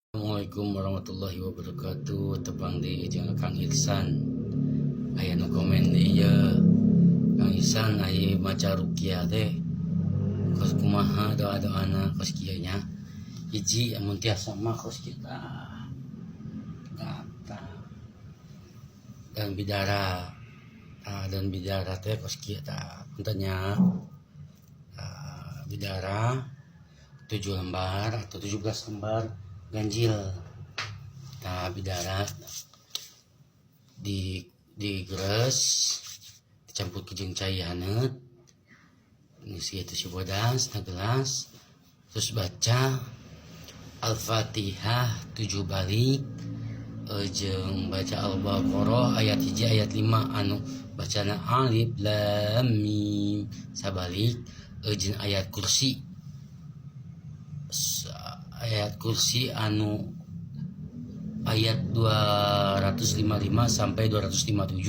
Assalamualaikum warahmatullahi wabarakatuh. Tepang deui jeung Kang Irsan. Aya nu komen deui ieu, Kang Irsan, aya maca ruqyah teh kos kumaha doa-doana? Kos kieu nya. Hiji, amun tiasa mah kos kieu tah, tah, daun bidara. Tah, daun bidara teh kos kieu tah, punten nya. Tah, bidara 7 lembar atau 17 lembar ganjil. Tah, bidara di digeres, dicampur ke jeung cai haneut geus kitu, si bodas na gelas, terus baca Al-Fatihah 7 balik jeung baca Al-Baqarah ayat 1 ayat 5 anu bacana alif lam mim sabalik, jeung ayat kursi, ayat kursi anu ayat 255 sampai 257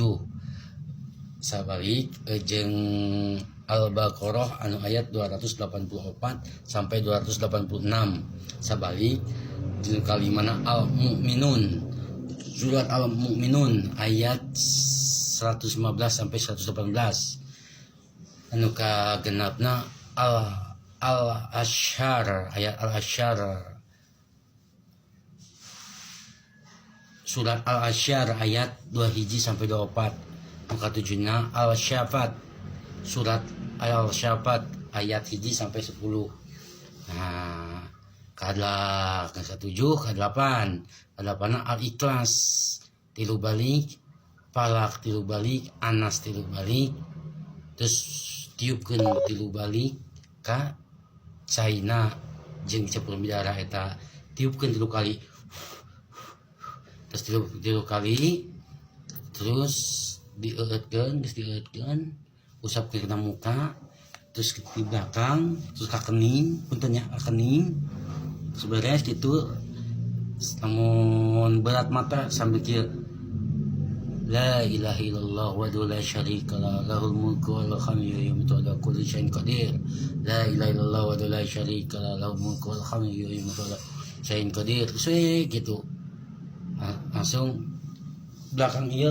sabalik, jeung Al-Baqarah anu ayat 284 sampai 286 sabalik, jeung kalimana Al-Mu'minun, surat Al-Mu'minun ayat 115 sampai 118, anu kagenapna Al Asyar, ayat Al Asyar, surat Al Asyar ayat 2 hiji sampai 24, nu katujuna Al Syafat, surat Al Syafat ayat 1 sampai 10. Nah, kadla ketujuh, kedelapan, kedelapan Al Ikhlas 3 balik, Falak 3 balik, Anas 3 balik, terus tiupkeun 3 balik ka caina jeung campur bidara eta, tiupkeun 3 kali, terus 3 kali, terus dieueutkeun. Geus dieueutkeun, usapkeun kana muka, terus di belakang, terus ka kening, punten nya, ka kening. Terus beres gitu, lamun berat mata sambil kieu: La ilaha illallah wa la syarika lah, lahul mulku wa lahul hamdu yuhyi wa ala kulli syai'in qadir. La ilaha illallah wa la syarika lah, lahul mulku wa lahul hamdu yuhyi wa ala syai'in qadir. Terus we gitu. Nah, langsung belakang ieu: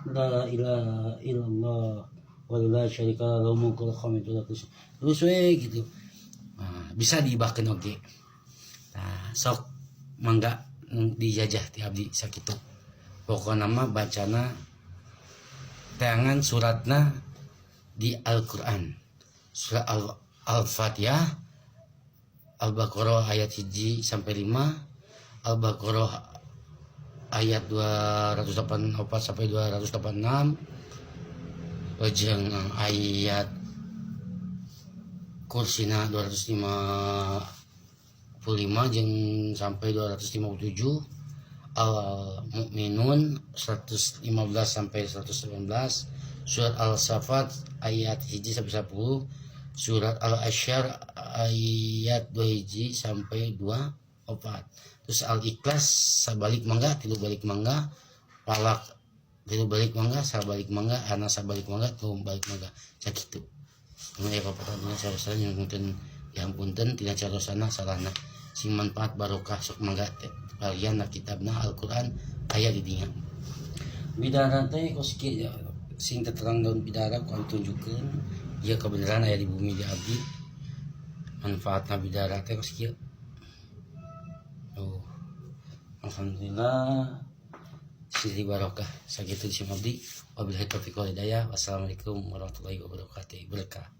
La ilaha illallah wa la syarika lah, lahul mulku wa lahul hamdu yuhyi wa ala kulli syai'in. Terus we gitu. Nah, bisa diibahkeun oge. Nah, sok mangga dijajah ti abdi sakitu. Pokokna mah bacana teangan suratna di Al-Quran, surat Al-Fatihah, Al-Baqarah ayat 1 sampai 5, Al-Baqarah ayat 284 sampai 286, jeung ayat kursina 255 jeung sampai 257, Al-Mu'minun 115 sampai 119, surat Al-Safat ayat 1 sampai 10, surat Al-Asyar ayat 2 hiji sampai 2 4, terus Al-Ikhlas sabalik mangga, 3 balik mangga, Falak 3 balik mangga, sabalik mangga, Anas sabalik mangga, 3 balik mangga, sakitu. Mun aya papatah salah yang mungkin yang punten tina carosana salahna, sing manfaat barokah. Sok mangga kalian na kitabna Al-Qur'an aya di dinya. Bidara teh kos kieu, sing terang daun bidara ku tunjukkeun ieu kebenaran aya di bumi di abdi. Manfaatna bidara teh kos kieu. Oh, alhamdulillah, siri barokah. Sakitu di abdi, wabillahi taufiq wal hidayah, wassalamualaikum warahmatullahi wabarakatuh. Berkah.